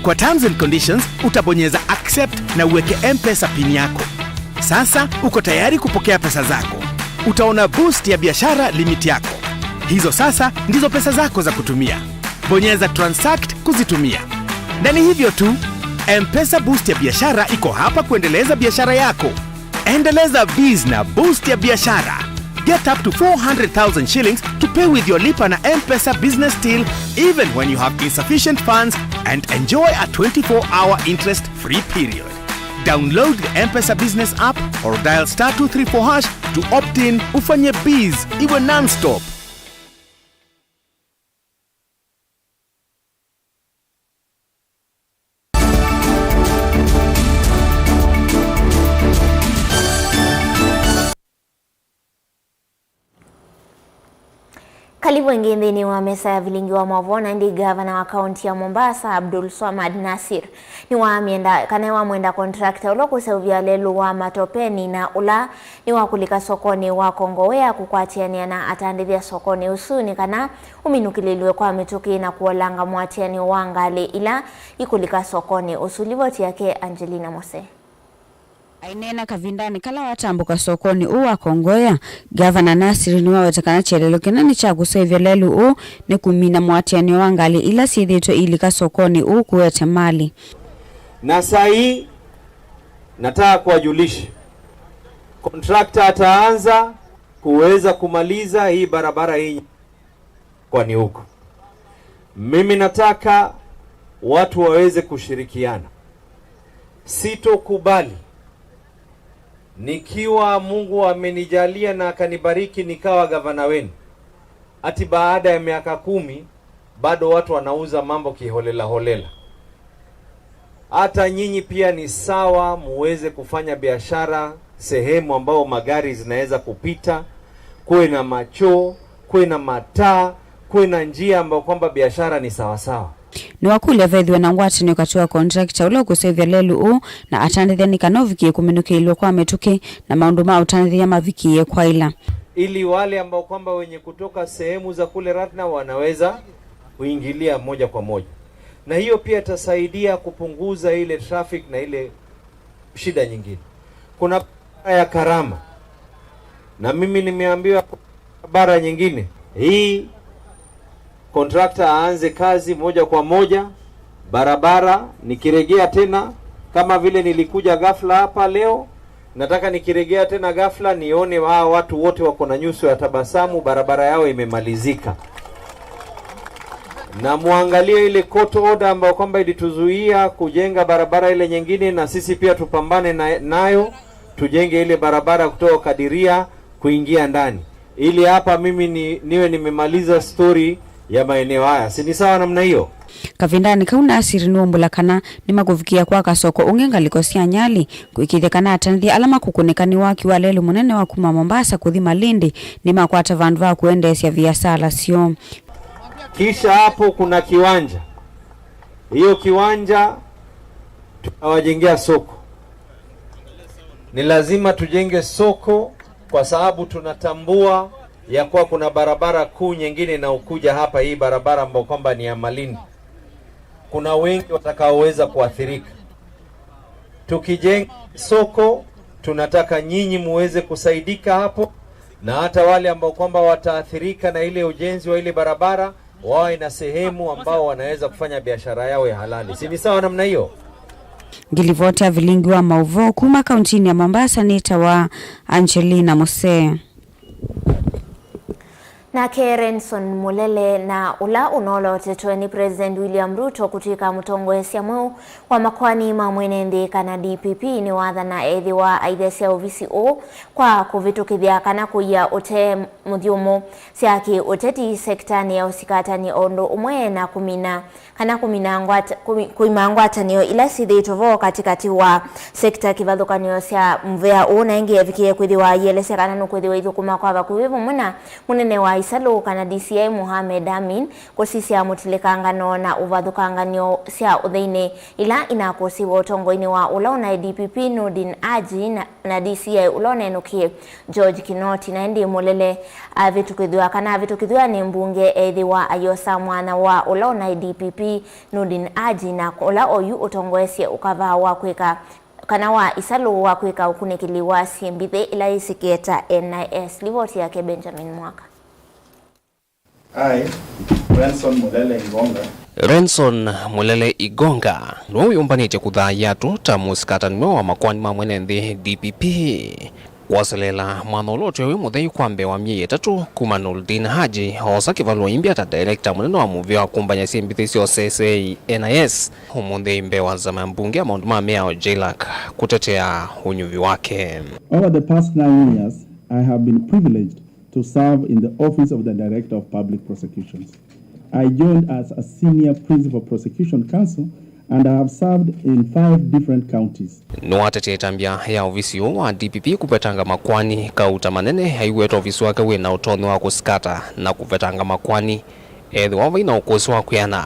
Kwa terms and conditions, utabonyeza accept na uweke M-Pesa pin yako. Sasa uko tayari kupokea pesa zako. Utaona boost ya biashara limit yako. Hizo sasa ndizo pesa zako za kutumia. Bonyeza transact kuzitumia. Na ni hivyo tu, M-Pesa boost ya biashara iko hapa kuendeleza biashara yako. Endeleza biz na boost ya biashara. Get up to four hundred thousand shillings to pay with your Lipa na M-Pesa business till, even when you have insufficient funds, and enjoy a twenty-four hour interest-free period. Download the M-Pesa business app or dial star two three four hash to opt in. Ufanye biz iwe non-stop. Karibu ĩngĩ nthĩnĩ wa mesa ya vilingi wa maũvoo, na ĩndĩ ngavana wa kaunti ya Mombasa, Abdul Swamad Nasir, nĩwamyenda, kana nĩwamwenda contractor ũla ũkũseũvya lelũ wa matopeni na ũla nĩwakũlĩka sokonĩ wa Kongowea kũkwatĩanĩa na atandĩthya sokonĩ ũsu nĩ kana ũminũkĩlĩlw'e kwa mĩtũkĩ na kũolanga mũatĩanĩo wa ngalĩ ila ikũlĩka sokonĩ ũsu. Livoti yake Angelina Mose. Aineena kavindanĩ kala watambũka sokonĩ ũũ wa Kongowea, Gavana Nasir nĩwaweta kana kyelelo kĩnene kya kũseũvya lelũ ũũ nĩ kũmina mũatĩanĩo wa ngalĩ ila syĩthĩĩtwe iilika sokonĩ ũũ kũete mali. Na saa hii nataka kuwajulisha, contractor ataanza kuweza kumaliza hii barabara hii kwani huko. Mimi nataka watu waweze kushirikiana. Sitokubali nikiwa Mungu amenijalia na akanibariki nikawa gavana wenu, ati baada ya miaka kumi bado watu wanauza mambo kiholela holela. Hata nyinyi pia ni sawa muweze kufanya biashara sehemu ambao magari zinaweza kupita, kuwe na machoo, kuwe na mataa, kuwe na njia ambayo kwamba biashara ni sawasawa. Nĩwakũlya vethĩwe na ngwatanĩo katĩ wa contractor ũla ũkũseũvya lelũ ũũ na atandĩthya nĩ kana ũvikĩe kũminũkĩlĩlw'a kwa mĩtũkĩ na maũndũ ma ũtandĩthya mavikĩe kwaĩla. Ili wale ambao kwamba wenye kutoka sehemu za kule Ratna wanaweza kuingilia moja kwa moja. Na hiyo pia itasaidia kupunguza ile traffic na ile shida nyingine. Kuna barabara ya Karama. Na mimi nimeambiwa kuna barabara nyingine. Hii contractor aanze kazi moja kwa moja. Barabara, nikiregea tena, kama vile nilikuja ghafla hapa leo, nataka nikiregea tena ghafla nione hawa watu wote wako na nyuso ya tabasamu, barabara yao imemalizika. Na muangalie ile court order ambayo kwamba ilituzuia kujenga barabara ile nyingine, na sisi pia tupambane na, nayo, tujenge ile barabara kutoka Kadiria kuingia ndani, ili hapa mimi ni, niwe nimemaliza story ya maeneo haya. Si ni sawa namna hiyo? Kavindanĩ kau, Nasir nĩwaumbũla kana nĩmakũvikĩa kwaka soko ũngĩ ngalĩko sya Nyali, kũĩkĩĩthya kana atanĩthya ala makũkũnĩka nĩ waki wa lelũ mũnene wa kuma Mombasa kũthi Malindi nĩmakwata vandũ va kũendeesya viasala syoo. Kisha hapo kuna kiwanja. Hiyo kiwanja tutawajengea soko. Ni lazima tujenge soko kwa sababu tunatambua ya kuwa kuna barabara kuu nyingine inaokuja hapa, hii barabara ambayo kwamba ni ya Malindi. Kuna wengi watakaoweza kuathirika. Tukijenga soko, tunataka nyinyi muweze kusaidika hapo, na hata wale ambao kwamba wataathirika na ile ujenzi wa ile barabara, wawe na sehemu ambao wanaweza kufanya biashara yao ya halali. Si ni sawa namna hiyo? Ngilivoti ya vilingi wa mauvoo kuma kauntinĩ ya Mombasa nĩtawa Angelina Musee. Nake Renson Mulele, na ũla ũnolotetwe nĩ President William Ruto kũtw'ĩka mũtongoesya mweũ wa makoani ma mwene nthĩ kana D P P, nĩwathana ethĩwa aithesya ovisi ũũ kwa kũvĩtũkĩthya kana kũia ũtee mũthyũmũ sya kĩ-ũteti sektanĩ ya ũsikatani, o ũndũ ũmwe na kũmina kana kũmina ngwata-, kũmi-, kũima ngwatanĩo ila syĩthĩĩtwe vo katĩkatĩ wa sekta kĩvathũkany'o sya mũvea ũũ, na ĩngĩ evikie kwĩthĩwa aielesya kana nũkwĩthĩwa ithũkũma kwa vakuvĩ vamwe na mũnene wa isalũ kana D C I Mohamed Amin kũsisya mũtilĩkangano na ũvathũkangan'yo sya ũtheinĩ ila inakũsiwe ũtongoinĩ wa ũla ũnaĩ D P P Noordin Haji na na D C I ũla ũnenũkie George Kinoti, na ĩndĩ Mulele avĩtũkĩthw'a kana avĩtũkĩthw'a nĩ mbunge ethĩwa ayosa mwana wa ũla ũnaĩ D P P Noordin Haji, na ũla oyu ũtongoesye ũkavaa wa kwĩka kana wa isalũ wa kwĩka ũkunĩkĩli wa syĩmbithĩ ĩla yĩsĩkĩe ta N I S. Livoti yake Benjamin Mwaka. I, Renson Mulele Igonga. Renson Mulele Igonga nĩwe wĩyũmbanĩtye kũthaĩa andũ ta mũsikatani mweũ wa makoani ma mwene nthĩ, D P P, kwaseleela mwanya ũla ũtwĩe wĩ mũthei kwa mbee wa myei ĩtatũ kuma Noordin Haji oosa kĩvalũa imbya ta director mũnene wa mũvĩa wa kũmbany'a syĩmbithĩ sya ũseseei, N I S, ũmũnthĩ mbee wa nzama ya mbunge ya maũndũ ma mĩao, JLAC, kũtetea ũnyuvi wake. Over the past nine years, I have been privileged to serve in the Office of the Director of Public Prosecutions. I joined as a senior principal prosecution counsel and I have served in five different counties. Nĩwatetie ĩtambya ya ovisi ũũ wa D P P kũvetanga makoani kauta manene aiweta ovisi wake wĩ na ũtonyi wa kũsikata na kũvetanga makoani ethĩwa vai na ũkũsĩ wa kwĩana,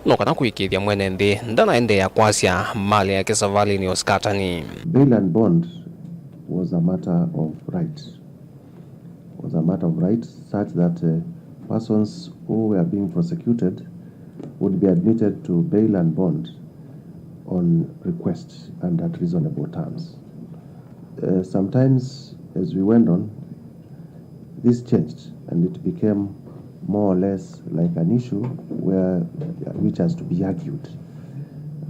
no kana kũĩkĩĩthya mwene nthĩ ndanaendeea kwasya malĩ yake savalĩnĩ ya ũsikatani. Bail and bond was a matter of right. Was a matter of right such that, uh, persons who were being prosecuted would be admitted to bail and bond on request and at reasonable terms. Uh, sometimes, as we went on, this changed and it became more or less like an issue where, which has to be argued.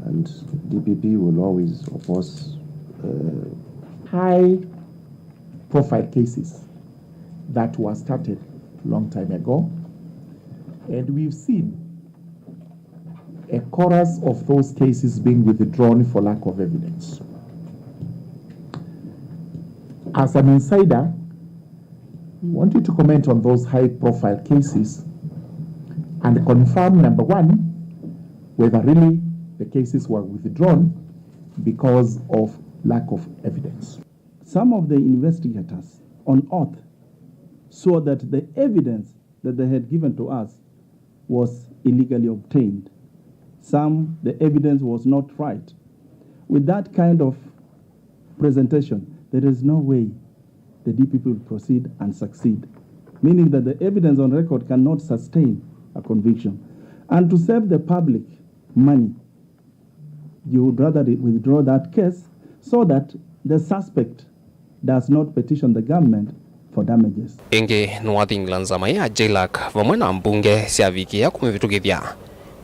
And D P P will always oppose, uh, high profile cases that were started long time ago, and we've seen a chorus of those cases being withdrawn for lack of evidence. As an insider, we want you to comment on those high profile cases and confirm, number one, whether really the cases were withdrawn because of lack of evidence. Some of the investigators on oath swore that the evidence that they had given to us was illegally obtained. Some, the evidence was not right. With that kind of presentation, there is no way the D P P will proceed and succeed, meaning that the evidence on record cannot sustain a conviction. And to save the public money, you would rather re-, withdraw that case so that the suspect does not petition the government for damages. Ĩngĩ nĩwathingila nzama ya JLAC vamwe na mbunge syavikĩa kũmĩvĩtũkĩthya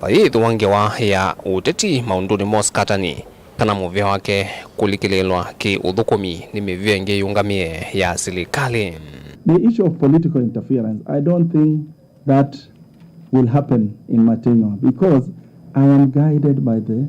vayĩthĩwa ngewa ya ũteti maũndũnĩ ma ũsikatani kana mũvĩa wake kũlikĩlĩĩlwa kĩ ũthũkũmi nĩ mĩvĩa ĩngĩ yĩũngamĩe ya silikalĩ. The issue of political interference, I don't think that will happen in Matiang'i because I am guided by the,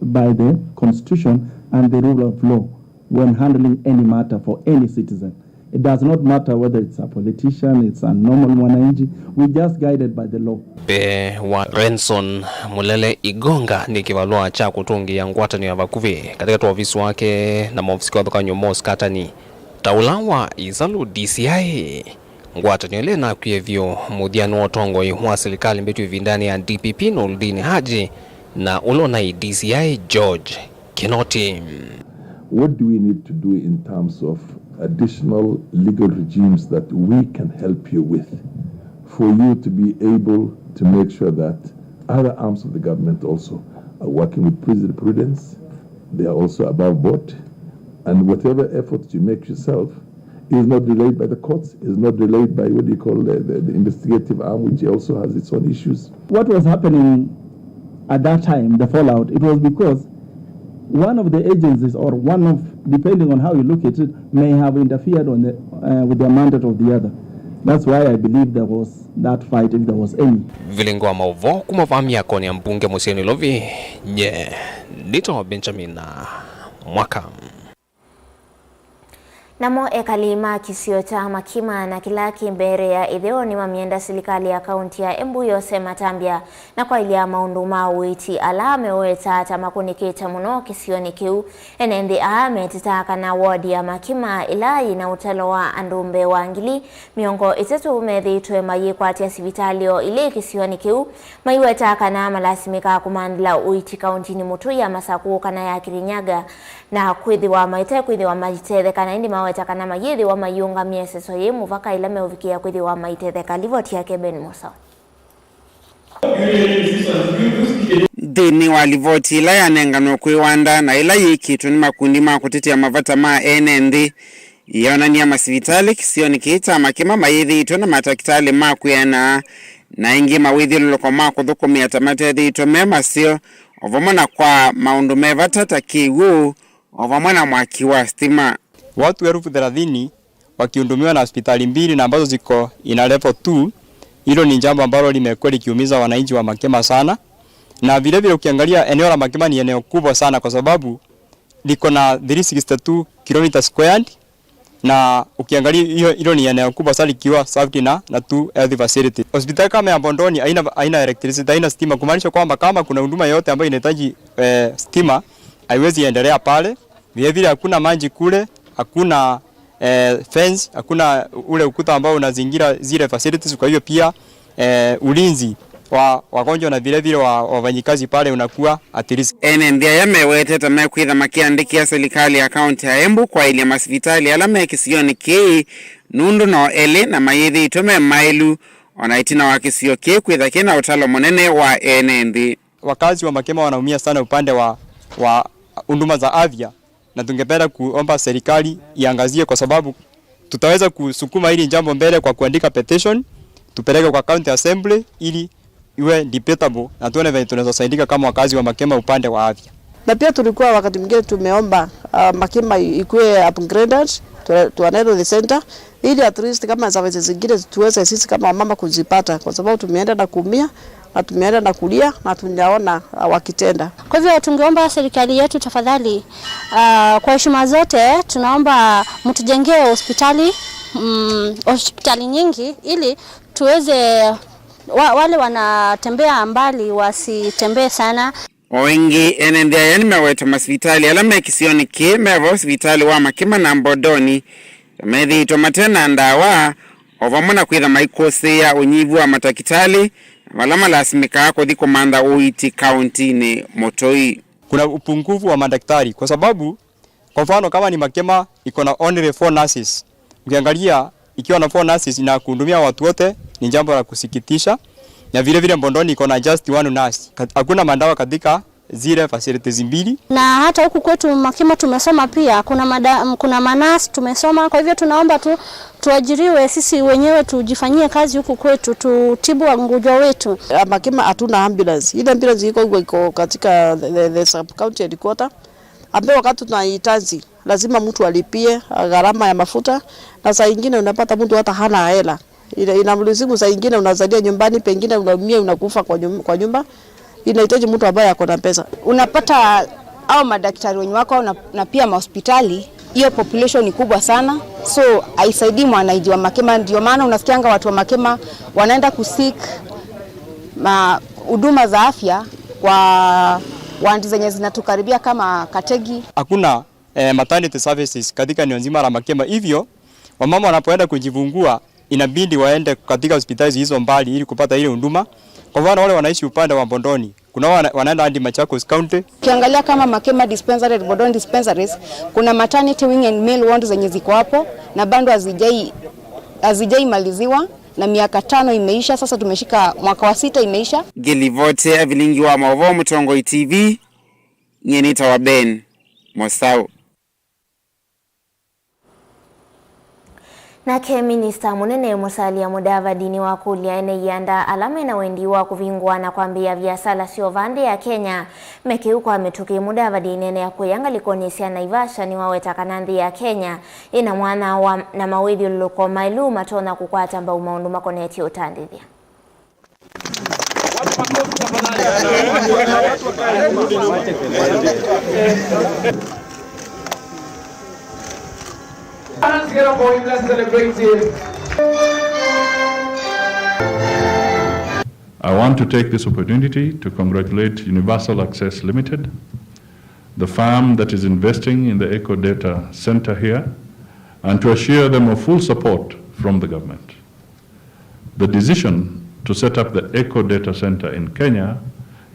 by the constitution and the rule of law when handling any matter for any citizen. It does not matter whether it's a politician, it's a normal mwananchi, we just guided by the law. Mbee wa Renson Mulele Igonga nĩ kĩvalũa kya kũtũngĩĩa ngwatanĩo ya vakuvĩ katĩkatĩ wa ovisi wake na maovisi kĩvathũkany'o ma ũsikatani ta ũla wa Isalu D C I. Ngwatanĩo ĩla ĩnakwie vyũ mũthyanĩ wa ũtongoi wa silikalĩ mbĩtu ĩvindanĩ ya D P P Noordin Haji na ũla ũnaĩ D C I George Kinoti. What do we need to do in terms of additional legal regimes that we can help you with for you to be able to make sure that other arms of the government also are working with prudence, they are also above board, and whatever efforts you make yourself is not delayed by the courts, is not delayed by what do you call the, the, the investigative arm, which also has its own issues. What was happening at that time, the fallout, it was because one of the agencies or one of, depending on how you look at it, may have interfered on the, uh, with the mandate of the other. That's why I believe there was that fight, if there was any. Vilingo wa maũvoo kuma vaa myakonĩ ya mbunge mũsyĩ Nairobi, nye nĩtawa Benjamin Mwaka. Namo ekali ma kĩsio kya Makima na kĩla kĩ mbere ya ĩtheo nĩmamyenda silikalĩ ya kaunti ya Embu yose matambya na kwaĩlya maũndũ ma ũiiti ala meũwetaa ta makũnĩkĩte mũno kĩsionĩ kĩu. Ene nthĩ aa metitaa kana ward ya Makima, ĩla yĩna ũtalo wa andũ mbee wa ngili mĩongo ĩtatũ, methĩĩtwe mayĩkwatya sivitalĩ o ilĩ kĩsionĩ kĩu, maiwetaa kana malasimĩkaa kũmanthĩla ũiiti kauntinĩ mũtũi ya Masakũ kana ya Kirinyaga, na kwĩthĩwa maite kwĩthĩwa maitetheka, na ĩndĩ maweta kana mayĩthĩwa maiũngamya ĩseso yĩ mũvaka ĩla meũvikĩa kwĩthĩwa maitetheka. Livoti yake Ben Musa. Nthĩnĩ wa livoti ĩla yanenganwe kwĩ Wanda na ĩla yĩkĩtwe nĩ makundi ma kũtetea mavata ma ene nthĩ, yĩonany'a masivitalĩ kĩsionĩ kĩĩ kya Makima mayĩthĩĩtwe na matakĩtalĩ ma kwĩanaa, na aingĩ mawĩthyũlũlũko ma kũthũkũmĩa ta matethĩĩtwe me maseo, o vamwe na kwa maũndũ me vata ta kĩw'ũ, o vamwe na mwaki wa stima. Watu elfu thelathini wakihudumiwa na hospitali mbili na ambazo ziko in a level two, hilo ni jambo ambalo limekuwa likiumiza wananchi wa Makema sana. Na vile vile ukiangalia eneo la Makema ni eneo kubwa sana kwa sababu liko na three sixty-two kilometers squared, na ukiangalia hiyo, hilo ni eneo kubwa sana likiwa served na, na two health facility. Hospitali kama ya Bondoni haina, haina electricity, haina stima, kumaanisha kwamba kama kuna huduma yoyote ambayo inahitaji, eh, stima, haiwezi endelea pale. Vile vile hakuna maji kule, hakuna, eh, fence, hakuna ule ukuta ambao unazingira zile facilities. Kwa hivyo pia, eh, ulinzi wa wagonjwa na vile vile wa wafanyikazi pale unakuwa at risk. Ene nthĩ aya mewetete mekwĩtha makĩandĩkĩa silikalĩ ya kaunti ya Embu kwaĩlya masivitalĩ ala me kĩsionĩ kĩĩ nũndũ no elĩ na mayĩthĩĩtwe me maĩlu, ona ĩtina wa kĩsio kĩĩ kwĩtha kĩna ũtalo mũnene wa ene nthĩ. Wakazi wa Makema wanaumia sana upande wa, wa huduma za afya, na tungependa kuomba serikali iangazie, kwa sababu tutaweza kusukuma hili jambo mbele kwa kuandika petition, tupeleke kwa county assembly ili iwe debatable na tuone venye tunaweza saidika kama wakazi wa Makema upande wa afya. Na pia tulikuwa wakati mwingine tumeomba, uh, Makima ikuwe upgraded to, to an health center, ili at least kama services zingine tuweze sisi kama wamama kuzipata, kwa sababu tumeenda na kuumia na tumeenda na kulia na tunaona, uh, wakitenda. Kwa hivyo tungeomba serikali yetu tafadhali, uh, kwa heshima zote tunaomba mtujengee hospitali, mm, hospitali nyingi ili tuweze, wa, wale wanatembea mbali wasitembee sana. O ĩngĩ, ene nthĩ aya nĩmeweta masivitalĩ ala me kĩsionĩ kĩĩ, me vo sivitalĩ wa Makima na Mbondoni, na methĩĩtwe mate na ndawa, o vamwe na kwĩtha maikũsĩĩa ũnyivu wa matakĩtalĩ, na vala malasimĩkaa kũthi kũmantha ũiiti kauntinĩ mũtũi. Kuna upungufu wa madaktari kwa sababu, kwa mfano, kama ni Makema, iko na only four nurses. Ukiangalia, ikiwa na four nurses na kuhudumia watu wote, ni jambo la kusikitisha. Na vile vile Mbondoni iko na just one nurse. Ka-, hakuna madawa katika zile facilities mbili. Na hata huku kwetu Makima tumesoma pia, kuna mada, kuna manurse tumesoma. Kwa hivyo tunaomba tu tuajiriwe, sisi wenyewe tujifanyie kazi huku kwetu, tutibu wagonjwa wetu. Ah, Makima hatuna ambulance. Ile ambulance iko huko, iko katika the, the, the sub county headquarter, ambayo wakati tunahitaji lazima mtu alipie gharama ya mafuta, na saa ingine unapata mtu hata hana hela. Ina-, inamlazimu saa ingine unazalia nyumbani, pengine unaumia, unakufa kwa nyum-, kwa nyumba. Inahitaji mtu ambaye ako na pesa. Unapata hao madaktari wenye wako na, na pia mahospitali, hiyo population ni kubwa sana, so haisaidii mwananchi wa Makima. Ndio maana unasikianga watu wa Makima wanaenda kuseek ma huduma za afya kwa ward zenye zinatukaribia kama Kategi. Hakuna eh, maternity services katika eneo nzima la Makima. Hivyo wamama wanapoenda kujifungua, inabidi waende katika hospitali zilizo mbali ili kupata ile huduma. Kwa mfano, wale wanaishi upande wa Mbondoni, kuna wana-, wanaenda hadi Machakos County. Ukiangalia kama Makima Dispensary and Mbondoni Dispensaries, kuna maternity wing and male ward zenye ziko hapo na bado hazijai hazijaimaliziwa, na miaka tano imeisha sasa, tumeshika mwaka wa sita imeisha. Ngĩlivotea vilingi wa maũvoo Mũtongoi T V, nyie nĩtawa Ben Mosau. Nake minista mũnene Musalia Mudavadi nĩwakũlya ene ianda ala mena wendi wa kũvingũa na kwambĩĩa viasala syoo vaa nthĩ ya Kenya me kĩu kwa mĩtũkĩ. Mudavadi aineenea kũya ngalĩkonĩ sya Naivasha nĩwaweta kana nthĩ ya Kenya ĩna mwanya wa na mawĩthyũlũlũko maĩlu matonya kũkwata mbau maũndũ makonetye ũtandĩthya. I want to take this opportunity to congratulate Universal Access Limited, the firm that is investing in the Eco Data Center here, and to assure them of full support from the government. The decision to set up the Eco Data Center in Kenya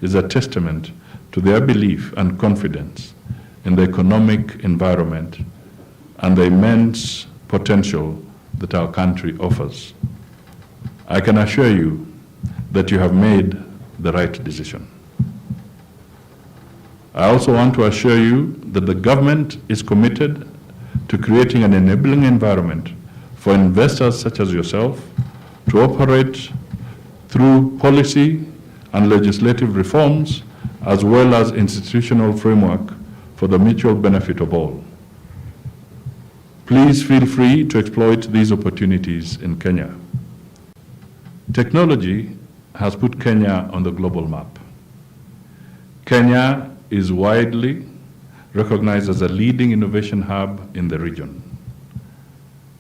is a testament to their belief and confidence in the economic environment and the immense potential that our country offers. I can assure you that you have made the right decision. I also want to assure you that the government is committed to creating an enabling environment for investors such as yourself to operate through policy and legislative reforms as well as institutional framework for the mutual benefit of all. Please feel free to exploit these opportunities in Kenya. Technology has put Kenya on the global map. Kenya is widely recognized as a leading innovation hub in the region.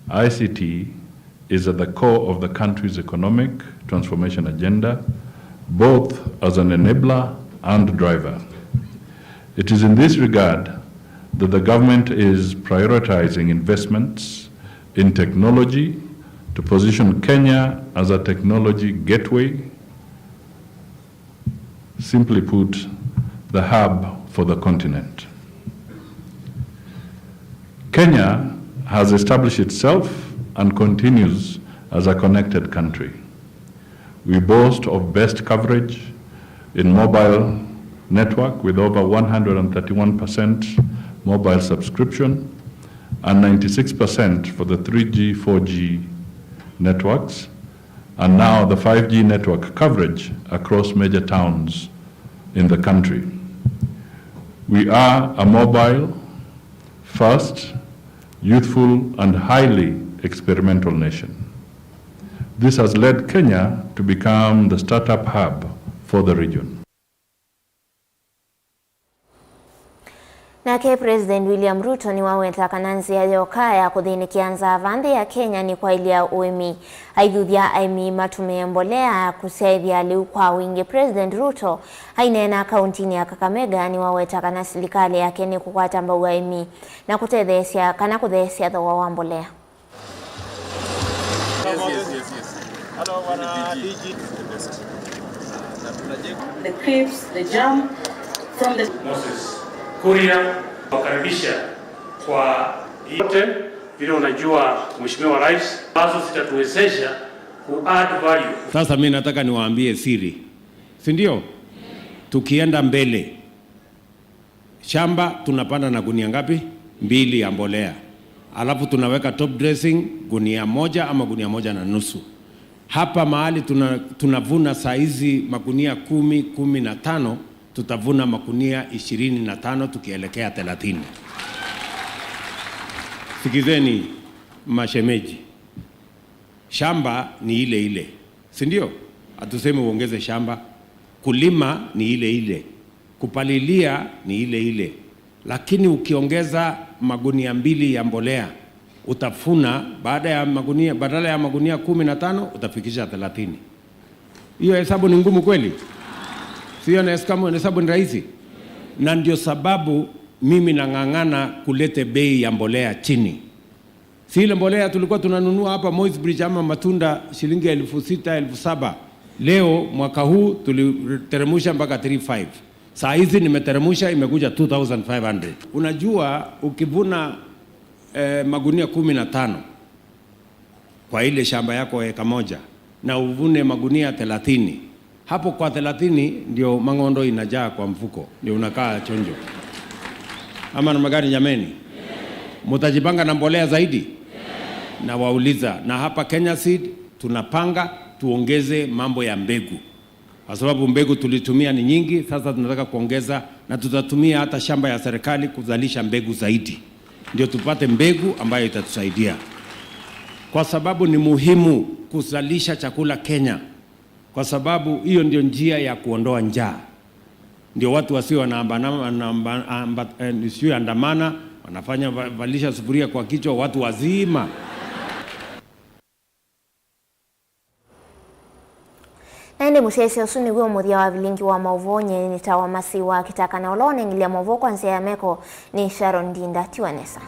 I C T is at the core of the country's economic transformation agenda, both as an enabler and driver. It is in this regard that the government is prioritizing investments in technology to position Kenya as a technology gateway, simply put, the hub for the continent. Kenya has established itself and continues as a connected country. We boast of best coverage in mobile network with over one hundred thirty-one percent mobile subscription and ninety-six percent for the three G, four G networks, and now the five G network coverage across major towns in the country. We are a mobile first, youthful and highly experimental nation. This has led Kenya to become the startup hub for the region. Nake President William Ruto nĩwaweta kana nzĩa yoka ya kũthĩnĩkĩa nzaa vaa nthĩ ya Kenya nĩ kwaĩlya ũĩmi. Aithuthya aĩmi matũmĩe mbolea kũsyaĩthya lĩu kwa wingĩ. President Ruto aineena kauntinĩ ya Kakamega nĩwaweta kana silikalĩ yake nĩkũkwata mbau aĩmi na kũtetheesya kana kũtheesya thooa wa mbolea. The crepes, the jam from the Moses Kuria, wakaribisha kwa yote vile unajua, Mheshimiwa Rais, ambazo zitatuwezesha ku add value. Sasa mimi nataka niwaambie siri, si ndio? Tukienda mbele, Shamba tunapanda na gunia ngapi? Mbili ya mbolea. Alafu tunaweka top dressing gunia moja ama gunia moja na nusu. Hapa mahali tuna-, tunavuna saa hizi magunia kumi, kumi na tano, tutavuna magunia ishirini na tano tukielekea thelathini. Sikizeni mashemeji, shamba ni ile ile, si ndio? Hatusemi uongeze shamba. Kulima ni ile ile, kupalilia ni ile ile, lakini ukiongeza magunia mbili ya mbolea, utavuna, baada ya magunia, badala ya magunia kumi na tano, utafikisha thelathini. Hiyo hesabu ni ngumu kweli? Sio na hesabu, hesabu ni rahisi? Na ndio sababu mimi nang'ang'ana kulete bei ya mbolea chini. Si ile mbolea tulikuwa tunanunua hapa Moi's Bridge ama matunda shilingi elfu sita, elfu saba. Leo mwaka huu tuliteremusha mpaka three five. Saa hizi nimeteremusha, imekuja two thousand five hundred. Unajua, ukivuna, eh, magunia kumi na tano kwa ile shamba yako eka moja na uvune magunia thelathini, hapo kwa thelathini ndio mang'ondo inajaa kwa mfuko, ndio unakaa chonjo. Ama namna gani jameni? Mutajipanga na mbolea zaidi? Na wauliza, na hapa Kenya Seed tunapanga tuongeze mambo ya mbegu, kwa sababu mbegu tulitumia ni nyingi, sasa tunataka kuongeza, na tutatumia hata shamba ya serikali kuzalisha mbegu zaidi, ndio tupate mbegu ambayo itatusaidia, kwa sababu ni muhimu kuzalisha chakula Kenya, kwa sababu hiyo ndio njia ya kuondoa njaa. Ndio watu wasio wanaambana-, wanaamba-, amba-, eh, sio andamana, wanafanya va-, valisha sufuria kwa kichwa watu wazima. Na ĩndĩ mũsyaĩĩsya ũsu nĩw'o mũthya wa vilingi wa maũvoo nyeni ta wa masi wa kĩtaka, na ũla ũnengelya maũvoo kwa nzĩa ya meko nĩ Sharon Ndinda. Tiwa nesa.